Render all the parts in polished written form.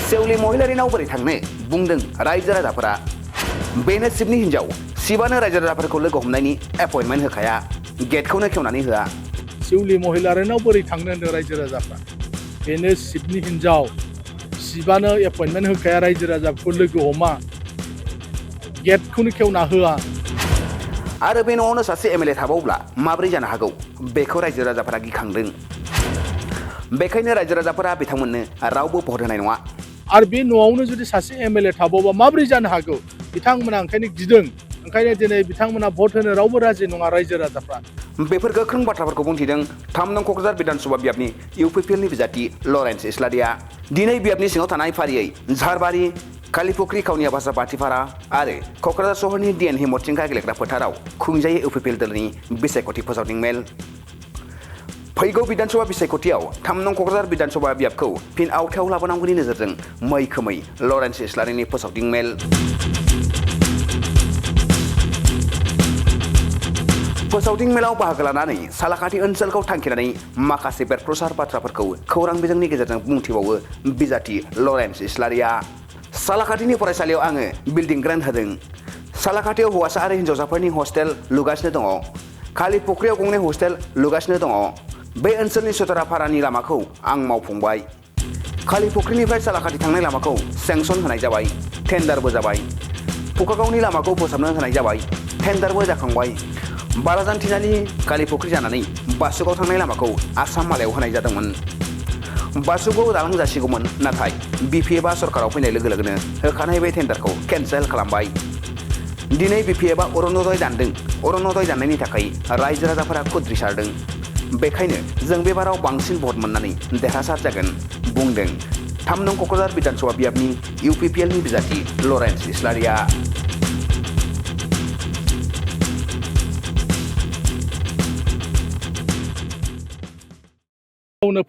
सेवली महिलारिनाव बोरै थांनो बुंदों रायजो राजाफोरा बेनो शिबनि हिन्जाव शिबानो रायजो राजाफोरखौ लोगो हमनायनि एपइन्टमेन्ट होखाया गेटखौनो खेवनानै होआ सेवली महिलारिनाव बोरै थांनो होनदों रायजो राजाफ्रा बेनो शिबनि हिन्जाव शिबानो एपइन्टमेन्ट होखाया रायजो राजाखौ लोगो हमा गेटखौनो खेवना होआ आरो बे न'आवनो सासे एमएलए थाबावब्ला माब्रै जानो हागौ बेखौ रायजो राजाफोरा गिखांदों बेखायनो रायजो राजाफोरा बिथांमोननो रावबो भट होनाय नङा आरो बे न'आवनो जुदि सासे एमएलए थाबावबा माब्रै जानो हागौ बिथांमोना ओंखायनो गिदों ओंखायनो दिनै बिथांमोना भट होनो रावबो राजि नङा रायजो राजाफ्रा बेफोर गोख्रों बाथ्राफोरखौ बुंथिदों 3 नं क'क्राझार बिधानसभा बियाबनि इउपिपिएलनि बिजाथि लरेन्स इस्लारिया दिनै बियाबनि सिङाव थानाय फारियै झारबारि कालिफुख्रि काउनिया भाषा बाथिपारा आरो क'क्राझार सहरनि डिएन हिमथिंखा गेलेग्रा फोथाराव खुंजायो इउपिपिएल दलनि बिसायख'थि फोसावदिं मेल फैगौ बिधानसभा बिसायख'थियाव 3 नं क'क्राझार बिधानसभा बियाबखौ फिन आवथायाव लाबोनांगौनि नोजोरजों मैखोमै लरेन्स इस्लारिनि फोसावदिं मेल फोसावदिं मेलाव बाहागो लानानै सालाकाथि ओनसोलखौ थांखिनानै माखासे बेरफ्रुसार बाथ्राफोरखौ खौरां बिजोंनि गेजेरजों बुंथिबावो बिजाथि लरेन्स इस्लारिया सालाकाथिनि फरायसालियाव आङो बिल्डिं ग्रेन्ड होदों सालाकाथियाव हौवासा आरो हिन्जावसाफोरनि हस्टेल लुगासिनो दङ कालिफुख्रियाव गंनै हस्टेल लुगासिनो दङ बे ओनसोलनि सतरापारानि लामाखौ आं मावफुंबाय कालिफुख्रिनिफ्राय सालाकाथि थांनाय लामाखौ सेंसन होनाय जाबाय टेन्डारबो जाबाय फुकागावनि लामाखौ फोसाबनो होनाय जाबाय टेन्डारबो जाखांबाय बालाजान थिनालि कालिफुख्रि जानानै बासुगाव थांनाय लामाखौ आसाम मालायाव होनाय जादोंमोन बासुगाव दालां जासिगौमोन नाथाय बिपिएफआ सरकाराव फैनाय लोगो लोगोनो होखानाय बे टेन्डारखौ केन्सेल खालामबाय दिनै बिपिएफआ अरुणोदय दानदों अरुणोदय दाननायनि थाखाय रायजो राजाफोरा खुद्रिसारदों बेखायनो जों बे बाराव बांसिन भट मोननानै देरहासार जागोन बुंदों 3 नं क'क्राझार बिधानसभा बियाबनि इउपिपिएलनि बिजाथि लरेन्स इस्लारिया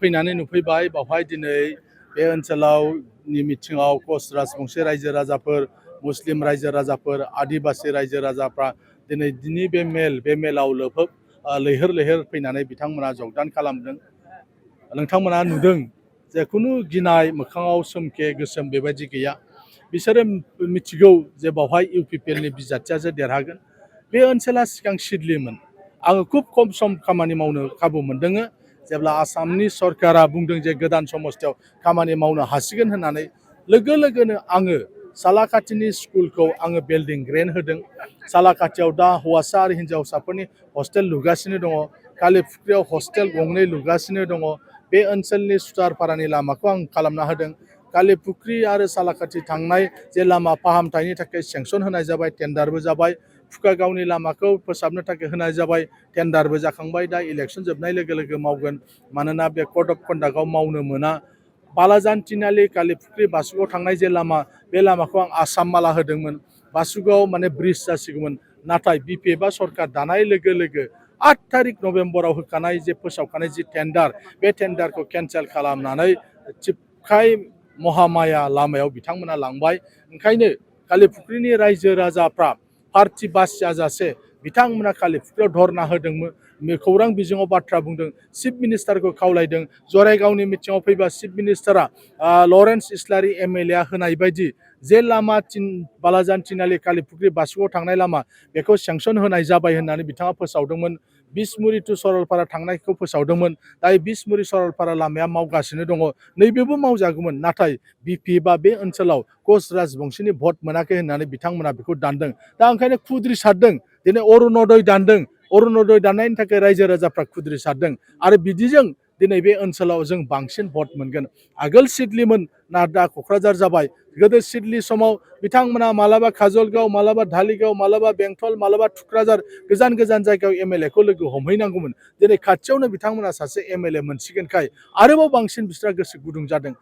फैनानै नुफैबाय बावहाय दिनै बे ओनसोलावनि मिथिङाव कच राजबंशी रायजो राजाफोर मुस्लिम रायजो राजाफोर आदिबासि रायजो राजाफ्रा दिनै बे मेलाव लैहोर लैहोर फैनानै बिथांमोना जगदान खालामदों नोंथांमोना नुदों जे खुनु गिनाय मोखाङाव सोमखे गोसोम बेबायदि गैया बिसोरो मिथिगौ जे बावहाय इउपिपिएलनि बिजाथिया जे देरहागोन बे ओनसोला सिगां सिदलिमोन आङो खुब खम सम खामानि मावनो खाबु मोनदों जेब्ला आसामनि सरकारा बुंदों जे गोदान समस्थियाव खामानि मावनो हासिगोन होननानै लोगो लोगोनो आङो सालाकाथिनि स्कुलखौ आङो बिल्डिं ग्रेन्ड होदों सालाकाथियाव दा हौवासा आरो हिन्जावसाफोरनि हस्टेल लुगासिनो दङ कालिफुख्रियाव हस्टेल गंनै लुगासिनो दङ बे ओनसोलनि सुतारपारानि लामाखौ आं खालामना होदों कालिफुख्रि आरो सालाकाथि थांनाय जे लामा फाहामथायनि थाखाय सेंसन होनाय जाबाय टेन्डारबो जाबाय फुकागावनि लामाखौ फोसाबनो थाखाय होनाय जाबाय टेन्डारबो जाखांबाय दा इलेक्सन जोबनाय लोगो लोगो मावगोन मानोना बे कड अफ कन्डाक्टआव मावनो मोना बालाजान थिनालि कालिफुख्रि बासुगाव थांनाय जे लामा बे लामाखौ आं आसाम माला होदोंमोन बासुगाव माने ब्रिज जासिगौमोन नाथाय बिपिएफआ सरकार दानाय लोगो लोगो 8 तारिख नभेम्बराव होखानाय जे फोसावखानाय जि टेन्डार बे टेन्डारखौ केन्सेल खालामनानै चिपकाइ महामाया लामायाव बिथांमोना लांबाय ओंखायनो कालिफुख्रिनि रायजो राजाफ्रा पार्टि बासि जाजासे बिथांमोना कालिफुख्रियाव धरना होदोंमोन खौरां बिजोङाव बाथ्रा बुंदों चिफ मिनिस्टारखौ खावलायदों जरायगावनि मिटिङाव फैबा चिफ मिनिस्टारा लरेन्स इस्लारि एमएलएआ होनाय बायदि जे लामा बालाजान थिनालि कालिफुख्रि बासुगाव थांनाय लामा बेखौ सेंसन होनाय जाबाय होननानै बिथाङा फोसावदोंमोन बिसमुरि टु सरलपारा थांनायखौ फोसावदोंमोन दा बिसमुरि सरलपारा लामाया मावगासिनो दङ नैबेबो मावजागौमोन नाथाय बिपिएफआ बे ओनसोलाव कच राजबंशीनि भट मोनाखै होननानै बिथांमोना बेखौ दानदों दा ओंखायनो खुद्रिसारदों दिनै अरुणोदय दानदों अरुणोदय दाननायनि थाखाय रायजो राजाफ्रा खुद्रिसारदों आरो बिदिजों दिनै बे ओनसोलाव जों बांसिन भट मोनगोन आगोल सिदलिमोन ना दा क'क्राझार जाबाय गोदो सिदलि समाव बिथांमोना मालाबा काजलगाव मालाबा धालिगाव मालाबा बेंटल मालाबा थुक्राझार गोजान गोजान जायगायाव एमएलएखौ लोगो हमहैनांगौमोन दिनै खाथियावनो बिथांमोना सासे एमएलए मोनसिगोनखाय आरोबाव बांसिन बिस्रा गोसो गुदुं जादों